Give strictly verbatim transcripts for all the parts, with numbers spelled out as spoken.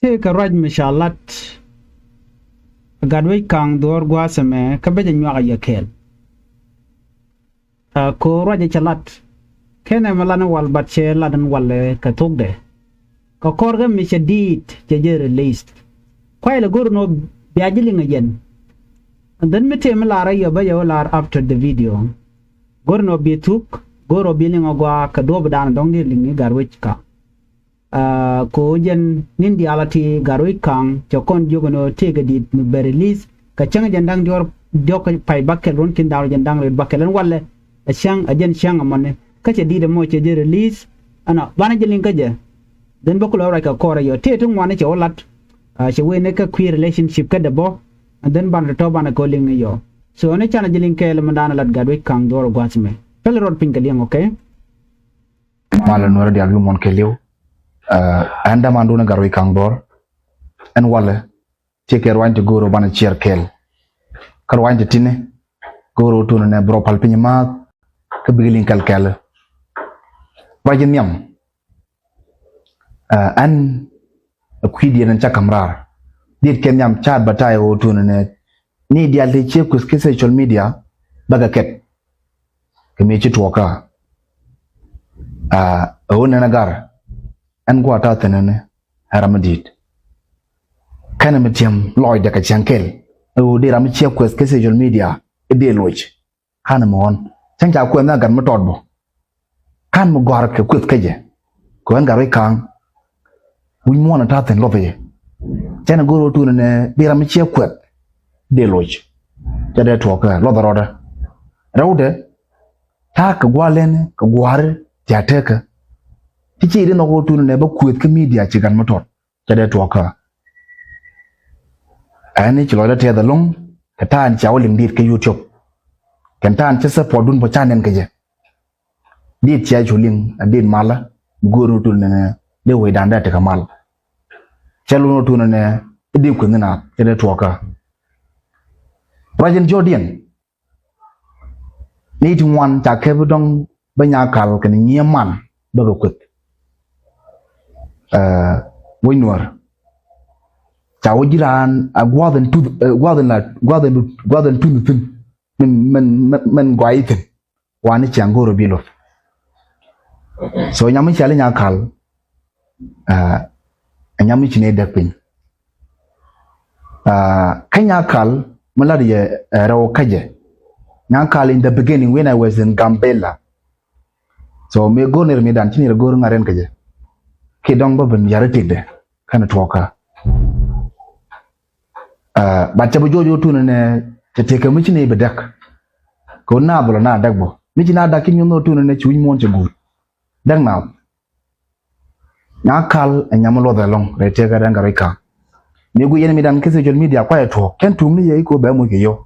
Tëëkɛ ruac mi ca lat. Gatwec Kaŋ Dhuɔ̱ɔ̱r gua̱a̱th ɛmɛ kä bä jɛ nyuak a yɛ kɛɛl. Ɛ, kɛ ɣöö ruacɛ cɛ lat. Kɛnɛ mi lat ni wal, but cɛ lat ni wal, ɛ, kɛ thokdɛ. Kɛ kɔr kä mi cɛ di̱i̱t cɛ jɛ release. Kuay lɛ go̱r ni ɣöö bia ji̱ liŋ ɛ jɛn. And then mi tëë mi lar ɛ yɛ bä yɛ wä lar after the video. Go̱r ni ɣöö bi thuk, go̱r ɣöö bi liŋ ɛ gɔaa kɛ duɔ̱ɔ̱p dan dɔ̱ŋ di̱i̱t liŋ ni Gatwec Kaŋ. Aa, kɛ ɣöö jɛn ni̱n diaal a ti Gatwec Kaŋ cɛ kɔn jiök ɛn ɣöö tëëkɛ di̱i̱t mi bɛ release kɛ cäŋ jɛn da̱ŋ diɔ̱ɔ̱r diɔ̱k pay bäkɛl, ruɔ̱n ki̱n da̱ŋ rɛw jɛn da̱ŋ rɛw bäkɛl. Ɛn walɛ ɛ cäŋ, ɛ jɛn cäŋ ɛmɔni kä cɛ di̱i̱t ɛmɔ cɛ jɛ release. Ɛnɔ banɛ jɛ liŋ kä jɛ. Then bä kulɛ ruac kɛ kɔr ɛ yɔ tëë ti ŋuan cɛ wä lat. Aa, cɛ wee ni kä kui̱ relationship kä dɛ bɔ. And then banɛ tɔ̱tɔ̱ banɛ kɛ wä liŋ ni yɔ. So ɛn canɛ jɛ liŋ kɛɛl mi da̱a̱n lat Gatwec Kaŋ Dhuɔ̱ɔ̱r gua̱a̱th mɛ. Pɛlɛ rɔɔd piny kɛ liŋ, okay? Malɛ Nuɛr diaal wi̱i̱ muɔ̱ɔ̱n kɛɛliw. Aa, ɛn dämandu ni Gatwec Kaŋ Dhuɔ̱ɔ̱r. Ɛn walɛ tëëkɛ ruany ti go̱o̱r ɣöö banɛ ciɛɛr kɛɛl. Kä ruany ti ti̱ni go̱o̱r ɣöö tunɛ nɛ bi rɔ pal piny maath kä bikɛ liŋ kɛl kɛɛl. Ruac in nhiam. Aa, ɛn ɛ kui̱diɛn ɛn ca ka̱m raar. Diet kɛ nhiam ca advertise ɣöö tunɛ nɛ ni diaal ti ciek kueth ki social media bäkɛ kɛt. Kɛ mi ci tuɔɔkä. Aa, ɛ ɣöö nɛn ɛ gar ɛn gua̱a̱th ta̱a̱ thi̱n ɛn ɛ ram mi di̱i̱t. Kɛnɛ mi tiɛm lɔcdɛ kɛ cäŋ kɛl ɛ ɣöö dee ram mi ciek kueth ki social media i̱ dee loc. Ka̱n mi ɣɔn cäŋ ca kuɛth ni a gat mi tɔt bä. Ka̱n mi gɔ̱a̱r kɛ kueth kä jɛ kɛ ɣän Gatwec Kaŋ. Wi̱c muɔ̱ɔ̱n a ta̱a̱ thi̱n luɔth jɛ. Cɛn a go̱r ɣöö tunɛ nɛ bi ram mi ciɛ kuɛth dee loc. Cɛ dee tuɔɔkä luɔth rɔɔdɛ. Rɛwdɛ ta̱a̱ kɛ gua̱a̱r lɛn kɛ gua̱a̱r tia̱a̱ tekä. Ti ci ri nhɔk ɣöö tunɛ nɛ bä kueth kä media ci gat mi tɔt. Cɛ dee tuɔɔkä. Ɛn ni ci lɔcdä tɛth ɛlɔ̱ŋ kɛ ta̱a̱n cia wä liŋ diet kä YouTube. Kɛn ta̱a̱n cä support dun bä ca nɛn kɛ jɛ. Diet cia cu liŋ a diet malä bi go̱o̱r ni tun nɛ dee wecdan dee tekɛ mal. Cɛ lun ni tun nɛ dee kueth ni naath cɛ dee tuɔɔkä. Ruac in jɔ̱ɔ̱diɛn. Ni ti ŋuan ca kɛp dɔ̱ŋ bä Nyakal kɛnɛ nyiee man bä kɛ kueth. Aa, wec Nuäär ca wä ji̱ raan a gua̱a̱th in tuth, ɛ, gua̱a̱th in la gua̱a̱th in gua̱a̱th in tuth thi̱n. Min min min guay thi̱n. Wani ciaŋ go̱o̱r bi luth. So nyam mi ciali Nyakal. Aa, ɛ nyam mi ci ni däk piny. Aa, kä Nyakal mi lat yɛ, ɛ, rɛw kä jɛ. Nyakal in the beginning when I was in Gambela. So mi go̱r nir mi dan ci nir go̱r ŋa̱r in kä jɛ. Ki dɔŋ bä bin yar itikdɛ kɛn tuɔɔkä. Aa, but cɛ bi juɔc wä tunɛ nɛ cɛ tëëkɛ mi ci ni bi däk. Kɛ wä na bä lɔ na däk bä mi ci na däk ki nyuɔ̱n wä tunɛ nɛ ci wi̱c muɔ̱ɔ̱n cɛ guut. Däk na Nyakal ɛ nyam mi luɔth ɛlɔ̱ŋ rɛy tëëkä rɛn kɛ rɛy ka̱a̱ŋ. Mi guic yɛn mi dan kä social media kuayɛ tuɔɔk kɛn tuŋni yɛ i̱ ko̱ bɛ moc kɛ yio̱w.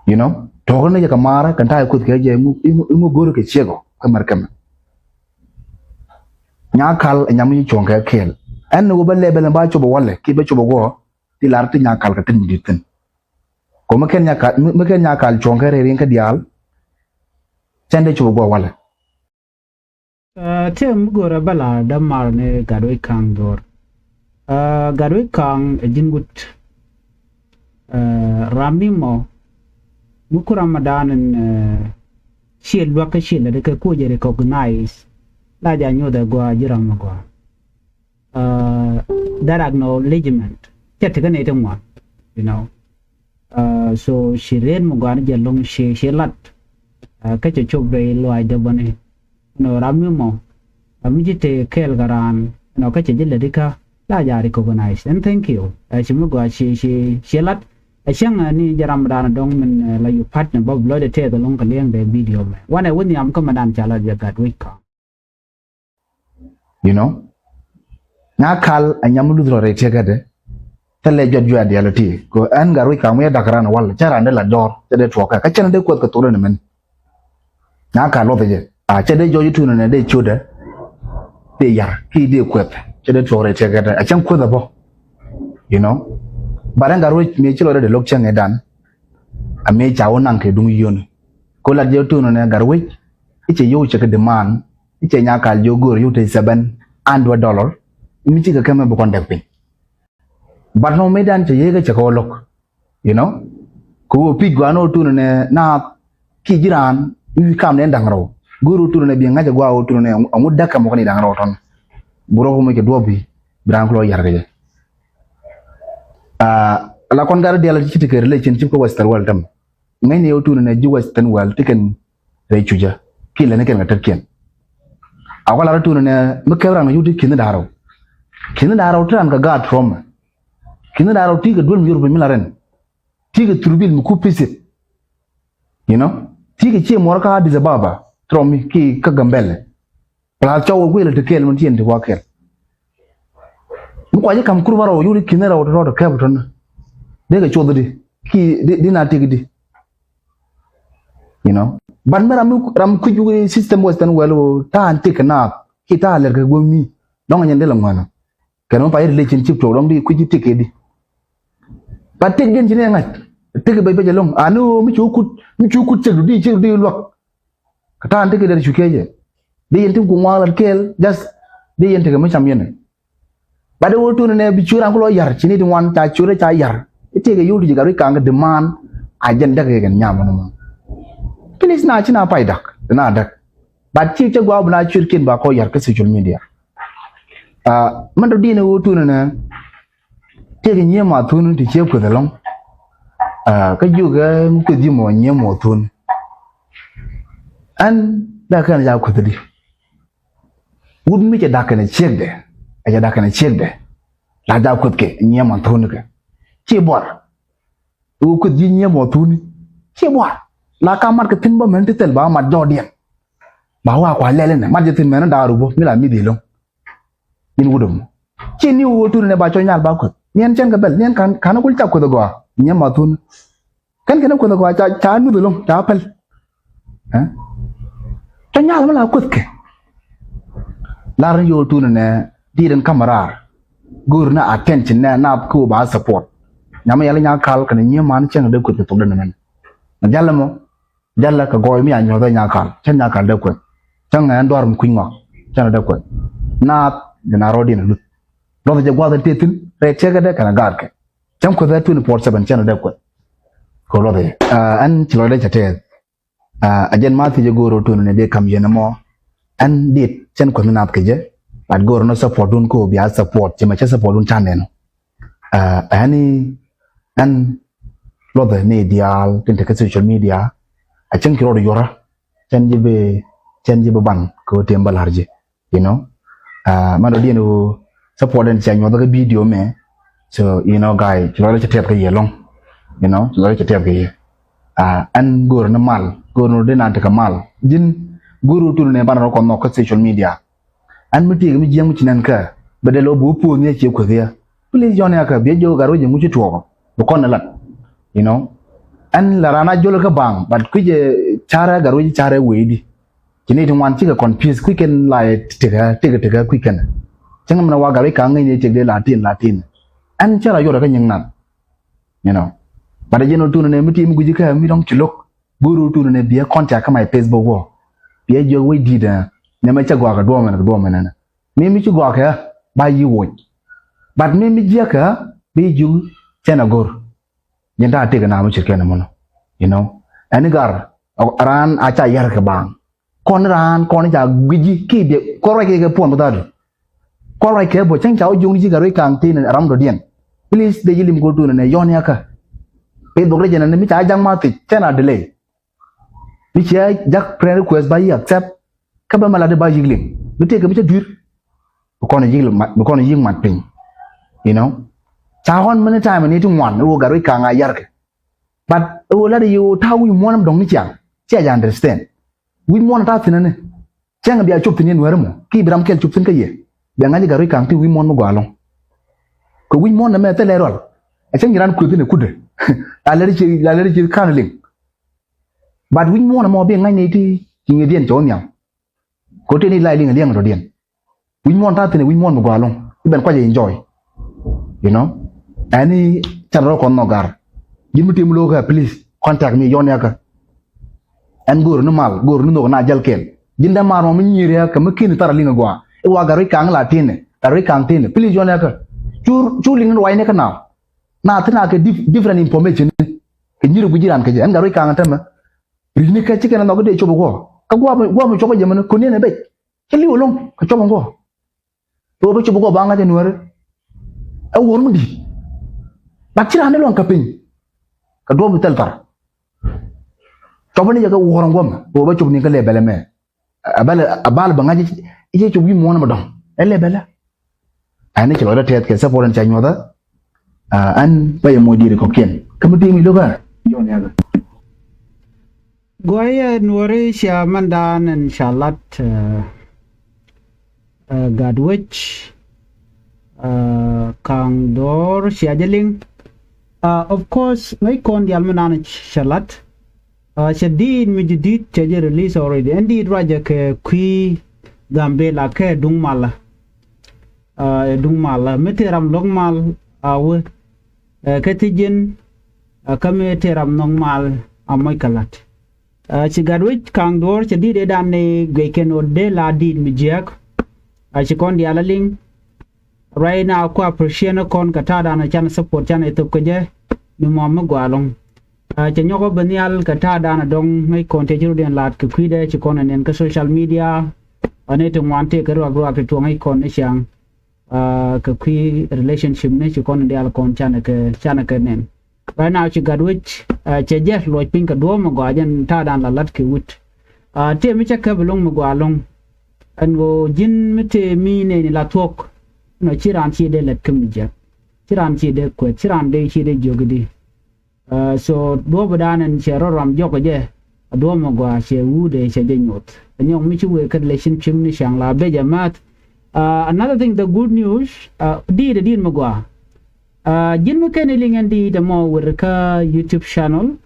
You know, tuɔɔk ni jɛ kɛ maarä kɛn ta̱a̱ ikuth kɛ jɛ iŋu iŋu go̱o̱r kɛ ciek ɔ kɛ mɛr kɛmɛ. Nyakal ɛ nyam mi cuɔ̱ŋ kɛ kɛɛl. Ɛn ni wä bä lɛbɛl ɛn ba cop ɛ walɛ ki bä cop ɛ guɔ ti lar ti Nyakal kɛ tin mi di̱t thi̱n. Kɔ mi kɛn Nyakal mi kɛn Nyakal cuɔ̱ŋ kɛ rɛy riŋ kä diaal. Cɛn dee cop ɛ guɔ walɛ. Aa, tëë mi go̱o̱rä bä la dämaar ni Gatwec Kaŋ Dhuɔ̱ɔ̱r. Aa, Gatwec Kaŋ ɛ ji̱n wut. Aa, ram mi mɔ mi ku Ramadan in, aa, ciɛ luäk kä ciɛ lät kɛ kuɔ jɛ recognize. La ja nyoth ɛ gɔaa ji̱ ram mi gɔaa. Aa, that acknowledgement cɛ tekɛ nɛy ti ŋuan, you know. Aa, so ci rɛt mi gɔaa ni jɛ loŋ ci ci lat. Aa, kä cɛ cop rɛy luaac dee bäni. You know, ram mi mɔ ram mi ci te kɛɛl kɛ raan, you know, kä cɛ ji̱ lät ikä la ja recognize and thank you. Aa, ci mi gɔaa ci ci ci lat. Aa, cäŋ, aa, ni jɛ ram mi daan dɔ̱ŋ min, aa, la you partner bä bi lɔcdɛ tɛth ɛlɔ̱ŋ kɛ liɛŋdɛ video mɛ wanɛ wä nhiam kä mi daan ca lat jɛ Gatwec Kaŋ. You know, Nyakal ɛ nyam mi luth rɔ rɛy tiɛkädɛ. Thilɛ jɔt juɛ diaal ɛ ti kɛ ɛn Gatwec Kaŋ mi ɛ da̱k raan wal cä raan dee la jɔr cä dee tuɔɔkä kä cɛn dee kuɛth kɛ thokdɛ ni mɛn. Nyakal luɔth jɛ a cɛ dee jɔc itunɛ nɛ dee ciötdɛ. Dee yar ki dee kuɛth cɛ dee tuɔɔk rɛy tiɛkädɛ a cɛn kuɛth ɛ bä. You know, but ɛn Gatwec mi ci lɔcdɛ dee lo̱k cäŋ ɛ dan. A mi ca wä naŋ kɛ duŋ yio̱ni. Ko lat jɛ tunɛ nɛ Gatwec i̱ cɛ yio̱w cɛ kɛ demand. I̱ cɛ Nyakal jiök go̱o̱r yio̱w te seven hundred dollar. mi cikɛ kɛmɛ bi kɔn dɛk piny. But nɔ mëë dan cɛ yee kɛ cɛ kɛ wä lo̱k, you know. Kɛ wä pi̱c gɔaa ni wä tunɛ nɛ naath kiɛ ji̱ raan mi wi̱i̱ kamdɛ ni da̱ŋ rɛw. Go̱o̱r wä tunɛ nɛ bi ŋa̱c ɛ gɔaa wä tunɛ nɛ ɛŋu däk kɛ mɔ kɛ ni da̱ŋ rɛw tɔn. Bi rɔ wä mɛ cɛ duɔ̱p bi bi raan kulɔ yar kɛ jɛ. Ah, la kɔn gat diaal ci tekɛ relationship kä Western world tɛm. Ŋäcni ɣöö tunɛ nɛ ji̱ Western world ti kɛn rɛy cucä kiɛ lɛni kɛn kɛ tetkiɛn. A kɔ lar ɣöö tunɛ nɛ mi kɛp ran kɛ yuk ti ki̱n da̱rɛw. Ki̱n da̱rɛw ti ran kɛ gaat trauma. Ki̱n da̱rɛw ti kɛ duel mi yor piny mi la rɛn. Ti kɛ thurbil mi ku pisit. You know? Ti kɛ cie muɔr kä Addis Ababa, trauma mi ki kä Gambɛlɛ. Plus cɔw wä guilɛ ti kɛɛl min ti yɛn ti wa kɛɛl. Mi kua ji̱ kam kur ba rɛw yuri ki̱n rɛw ti rɔɔd kɛp tɔn. Dee kɛ cuɔth di ki di, di na tik di. You know. But mi ram mi ram kui̱c wuri system Western world wä ta̱a̱ tik kɛ naath ki ta̱a̱ lɛr kɛ wä mi dɔŋ nyɛn dee la ŋuanɔ. Kɛn mi pa yɛ relationship tuɔk dɔŋ di kui̱c tik kɛ di. But tik diɛn ci ni ŋa̱c tik bɛc bɛc ɛlɔŋ ani wä mi cu kut mi cu kut cek du di cek du di luak. Kɛ ta̱a̱n ti kɛ dɛr cu kiɛcɛ. Di yɛn ti ku ŋuak lat kɛɛl, just di yɛn ti kɛ mi cam yɛn. Bat di wä tuni nɛ bi cu ran ku lɔ yar, ci ni ti ŋuan ca cu rɛ ca yar. I̱ ti kɛ yul ti ji̱ gat wi̱c ka̱ŋ kɛ demand a jɛn däk kɛ kɛn nyam ni mɔ. Please na ci na pay dak, na dak. Bat ci cɛ gua̱a̱ bi na cui̱r kiɛn ba kɔ yar kä social media. Ah, mɛn dɔ diɛn wä tuni nɛ. Tëëkɛ nyiee ma thun ti ciek kueth ɛlɔ̱ŋ. Ah, kä jiök ɛ kueth ji̱ mɔ nyiee mɔ thun. Ɛn la kɛn ca kueth di. Wut mi cɛ dak kɛn ciekdɛ, ɛ cɛ dak kɛn ciekdɛ. La ca kueth kɛ nyiee ma thun kɛ. Ci buar. Wut kueth ji̱ nyiee mɔ thun. Ci buar. La ka mat kɛ thi̱n bä mɛn ti thil ba mat jɔɔdiɛn. Ba wa kua lɛl inɛ mat jɛ thi̱n mɛn da̱a̱r wut bä mi la mi dhil ɛlɔ̱ŋ. In wut ɛmɔ ci ni wut tunɛ nɛ ba cɔc nyal ba kueth. Niɛn cɛn kɛ bɛl niɛn kan kan kul ca kueth gɔaa. Nyɛ ma thun. Kɛn kɛn kueth gɔaa ca ca nuth ɛlɔ̱ŋ ca päl. Ɛ? Cɔc nyal mi la kueth kɛ. Lar ni yo̱o̱ tunɛ nɛ diit ɛn kamɛ raar. Go̱o̱r ni attention nɛ nath ko ba support. Nyam yɛl nya kal kɛn nyie man cɛn dee kueth kɛ thok dee nɛ mɛn. Mɛ jal ɛmɔ. Jalɛ kɛ gɔɔy mi a nyuɔth ɛ nyakal cä nyakal dee kueth. Cä ŋɛ ɛn duar mi kui̱ny ŋɔak cä nɛ dee kueth. Naath dee na rɔɔdiɛn ɛ luth. Luɔth jɛ gua̱th ɛ tëë thi̱n rɛy tiɛkɛ dee kɛn ɛ gaatkɛ. Cä kueth ɛ twenty four seven cä nɛ dee kueth. Kɛ luɔth jɛ ɛn ci lɔcdɛ cɛ tɛɛth. Ɛ jɛn ma thiec ɛ go̱o̱r ɛ tuɔn ni dee ka̱m yɛn ɛmɔ. Ɛn dit cɛn kueth ni naath kɛ jɛ. Bat go̱o̱r ni support dun ko bia support cɛ mɛ cɛ support dun ca nɛn. Ɛ ɛn i̱ ɛn luɔthɛ ni diaal tin te kä social media. A cäŋ ci rɔɔd yuɔrä cɛn ji̱ bi cɛn ji̱ bi ban kɛ ɣöö tëë bä la̱r ji̱. You know. Ɛ mɛn dɔ̱diɛn ɣöö support ɛn cia nyuɔth kä video mɛ. So you know guy ci lɔcdɛ cɛ tɛth kä yɛ lɔ̱ŋ. You know ci lɔcdɛ cɛ tɛth kä yɛ. Ɛ ɛn go̱o̱r ni mal go̱o̱r ni dee na tekɛ mal ji̱n go̱o̱r ɣöö tun ni banɛ rɔ kɔn nhɔk kä social media. Ɛn mi tiek mi jiɛŋ mi ci nɛn kä bɛ dee lɔ bi wä puɔth ni a cie kueth yɛ. Please yɔn yakä biɛ jiök gat wec in ŋuci tuɔɔk bi kɔn ni lat. You know. Ɛn la raan a jol kä baŋ but kui̱c ɛ carɛ gat wec carɛ wee di. Ci ni ti ŋuan cikɛ confuse kui̱c kɛn la yɛ tikä tikä tikä kui̱c kɛn. Cäŋ min wa gat wec ka̱ŋ ŋäcni tiek dee la tin la tin. Ɛn cä la yɔt kä nyiŋ nath. You know. But a jɛn wä tun ni mi ti mi guici kä mi dɔŋ ci lo̱k. Go̱o̱r wä tun ni biɛ contact kä my Facebook wä. Biɛ jiök wec di̱t ɛ nɛmɛ cä gɔakɛ duɔmɛ nɛ duɔmɛ nɛnɛ. Mi mi ci gɔakɛ ba yi woc. But mi mi jiäkä bi jiök cɛn a go̱r. Jɛn ta̱a̱ tëkɛ na mi ce̱tkɛ ni mɔnɔ. You know. Ɛn i̱ gar raan a ca yar kɛ baaŋ. Kɔn raan kɔn ca gui̱ci ki biɛ kɔn ruac kɛ kɛ puɔn bi tha̱a̱du. Kɔn ruac kɛ bä cäŋ ca wä juŋni ci gat wec ka̱ŋ tin ram dɔ̱diɛn. Please dee ji̱ lim go̱o̱r duun ɛnɛ yɔn yakä. Facebook rɛc ɛnɛ mi ca ja̱ŋ ma thiec cɛn a delay. Mi cia ja̱k friend request ba yi accept. Kä bä mɛ lat di ba yi̱k liŋ mi tëëkɛ mi cä dui̱r. Bi kɔn yi̱k mat bi kɔn yi̱k mat piny. You know. Ca ɣɔn many time ni ti ŋuan i̱ wä gat wec ka̱ŋ a yarkɛ. But i̱ wä lat i̱ wä ta̱a̱ wi̱i̱ muɔ̱ɔ̱n ɛm dɔ̱ŋ ni ciaŋ cia jɛ understand. Wi̱i̱ muɔ̱ɔ̱n ta̱a̱ thi̱n ɛni. Cäŋ bia cop thi̱n yɛn wɛr ɛmɔ ki bi ram kɛl cop thi̱n kä yɛ. Bia ŋa̱c i̱ gat wec ka̱ŋ ti wi̱i̱ muɔ̱ɔ̱n mi gɔaa ɛlɔ̱ŋ. Kɛ wi̱i̱ muɔ̱ɔ̱n ɛmɛ thilɛ rual. Ɛ cäŋ ji̱ ran kueth ni kudɛ. La lɛr ci la lɛr ci ka̱n liŋ. But wi̱c muɔ̱ɔ̱n ɛmɔ bi ŋa̱cni ti ci ŋi̱ethdiɛn cɛ wä nhiam. Kɛ ɣöö tëë ni la liŋ liɛŋ tɔ̱diɛn. Wi̱c muɔ̱ɔ̱n ta̱a̱ thi̱n ɛ wi̱c muɔ̱ɔ̱n mi gɔaa ɛlɔ̱ŋ i̱ ben kuacɛ enjoy. You know. Ɛn i̱ cat rɔ kɔn nhɔk gar. Ji̱n mi tim lo̱o̱kä please contact me yɔn yakä. Ɛn go̱o̱r ni mal go̱o̱r ni nhök na jäl kɛɛl. Ji̱n dee mar mɔ mi nyi̱i̱r yakä mi ki̱n thar a liŋ a gɔaa i̱ wa gar wi̱c ka̱ŋ la ti̱n ɛ. Gat Ruec Kaŋ tënɛ, please, yɔn yɛ kä. Cu, cu liŋ ni ruacni kä naw. Na thin a kɛ dif-, different information ni. Kɛ nyiri guic ran kɛ jɛ. Ɛn Gat Ruec Kaŋ tämɛ. Ri̱cni kä ci kɛn a nhɔk dee cop ɛ guɔ. Kä guɔ mi, guɔ mi cop ɛ jɛ mɛn, kɔn yɛn ɛ bec. Ci li̱w ɛlɔ̱ŋ, kɛ cop ɛ guɔ. Ɣöö bä cop ɛ guɔ ba ŋa̱c ɛ Nuääri. Ɛ wuɔ̱r mi di̱i̱t. But ci raan ni luaŋ kɛ piny. Kɛ duɔ̱ɔ̱p bi thil thar. Cɔpä ni jɛ kɛ wuɔ̱r ɛn guɔ̱mɛ. Ɣöö bä cop ni kä lɛ bɛlɛ mɛ. A bal, a bal bɛ ŋa̱c i̱ cɛ cop wi̱i̱ muɔ̱ɔ̱n ɛmɛ dɔ̱ŋ. Ɛ lɛ bɛlɛ. Ɛn ni ci lɔcdä tɛth kɛ support ɛn ca nyuɔ̱thä. Ɛn bä yɛ moc di̱i̱t kɔ̱kiɛn. Kä mi di̱i̱t mi lo̱kä. Jɔn yakä. Guayɛ Nuääri cia mɛndan ɛn ca lat, ɛ, ɛ, Gatwec, ɛ, Kaŋ Duɔ̱ɔ̱r cia jɛ liŋ. Ɛ, of course, ŋäc kɔn diaal mɛndan ca lat. Ɛ, cɛ diit mi ji̱ di̱t cɛ jɛ release already. Ɛn diit ruacɛ kɛ kui̱ Gambela kɛ duŋ malä. Ɛ, duŋ malä. Mi tëë ram lo̱k mal a wee. Ɛ, kä thi̱ji̱n, ɛ, kä mi tëë ram nhɔk mal a moc kɛ la̱t. Ɛ, ci Gatwec Kaŋ Duɔ̱ɔ̱r cɛ di̱t ëëdan ni guic kɛn ɣöö dee la di̱t mi jiääk. Ɛ, ci kɔn diaal a liŋ. Right now, ku appreciate ni kɔn kɛ ta̱a̱dan canɛ support canɛ thop kɛ jɛ. Mi mɔm mi gɔaa ɛlɔ̱ŋ. Ɛ, cɛ nyɔk ɣä ben nhial kɛ ta̱a̱dan dɔ̱ŋ ŋäc kɔn tëë ci rɔ̱diɛn la̱t kɛ kui̱dɛ ci kɔn ɛ nɛn kä social media. Ɛ, ni ti ŋuan tëë kɛ ruak ruak ti tuɔɔk ŋäc kɔn ni ciaŋ. Ɛ, kɛ kui̱ relationship ni ci kɔn diaal kɔn canɛ kɛ, canɛ kɛ nɛn. Right now ci Gatwec, ɛ, cɛ jɛ luɔc piny kɛ duɔ̱ɔ̱p mi gɔaa jɛn ta̱a̱dan la la̱t kɛ wut. Ɛ, tëë mi cä käp ɛlɔ̱ŋ mi gɔaa ɛlɔ̱ŋ. Ɛn ɣöö ji̱n mi tëë mi nɛɛni la thuɔ̱k. Nɔ ci raan ci dee lät kä mi jiäk. Ci raan ci dee kuɛth, ci raan dee ci dee jiök i̱di. Ɛ, so duɔ̱ɔ̱p ëëdan ɛn cɛ rɔ ram jɔk ɛ jɛ. Ɛ duɔ̱ɔ̱p mi gɔaa cɛ wut ɛ cɛ jɛ nyoth. Ɛ nyɔk mi ci wëë kä relationship ni ca̱ŋ la bec ɛ ma̱th. Ɛ, another thing, the good news, ɛ, diit ɛ diit mi gɔaa. Ɛ, ji̱n mi kɛn iliŋ ɛn diit ɛmɔ wër kä YouTube channel.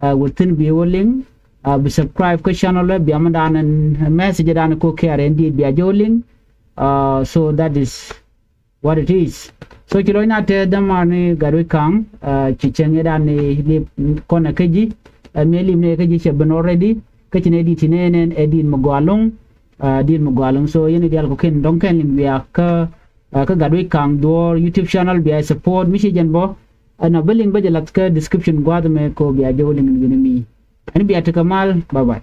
Ɛ, wër thi̱n bi wä liŋ. Ɛ, bi subscribe kä channel ɛ bia mi dan ɛn message dan ko kɛɛr ɛn diit bia jɛ wä liŋ. Ɛ, so that is what it is. So ci lɔc na te dämar ni Gatwec Kaŋ, ɛ, ci cieŋ ëëdan ni lip kɔn ɛ kä ji̱. Ɛ, mi lip ni ɛ kä ji̱ cɛ ben already. Kä ci ni diit ci ni ɛn ɛ diit mi gɔaa ɛlɔ̱ŋ. Ɛ, diit mi gɔaa ɛlɔ̱ŋ. So yɛn diaal kɔ̱kiɛn dɔ̱ŋ kɛn liŋ bia kä Ɛ, kä Gatwec Kaŋ Duɔ̱ɔ̱r YouTube channel bia support mi ci jɛn bä. Ɛn a bä liŋ bä jɛ lath kä description gua̱a̱th mɛ ko bia jɛ wä liŋ ni mi. Ɛn bia tekɛ mal, bye bye.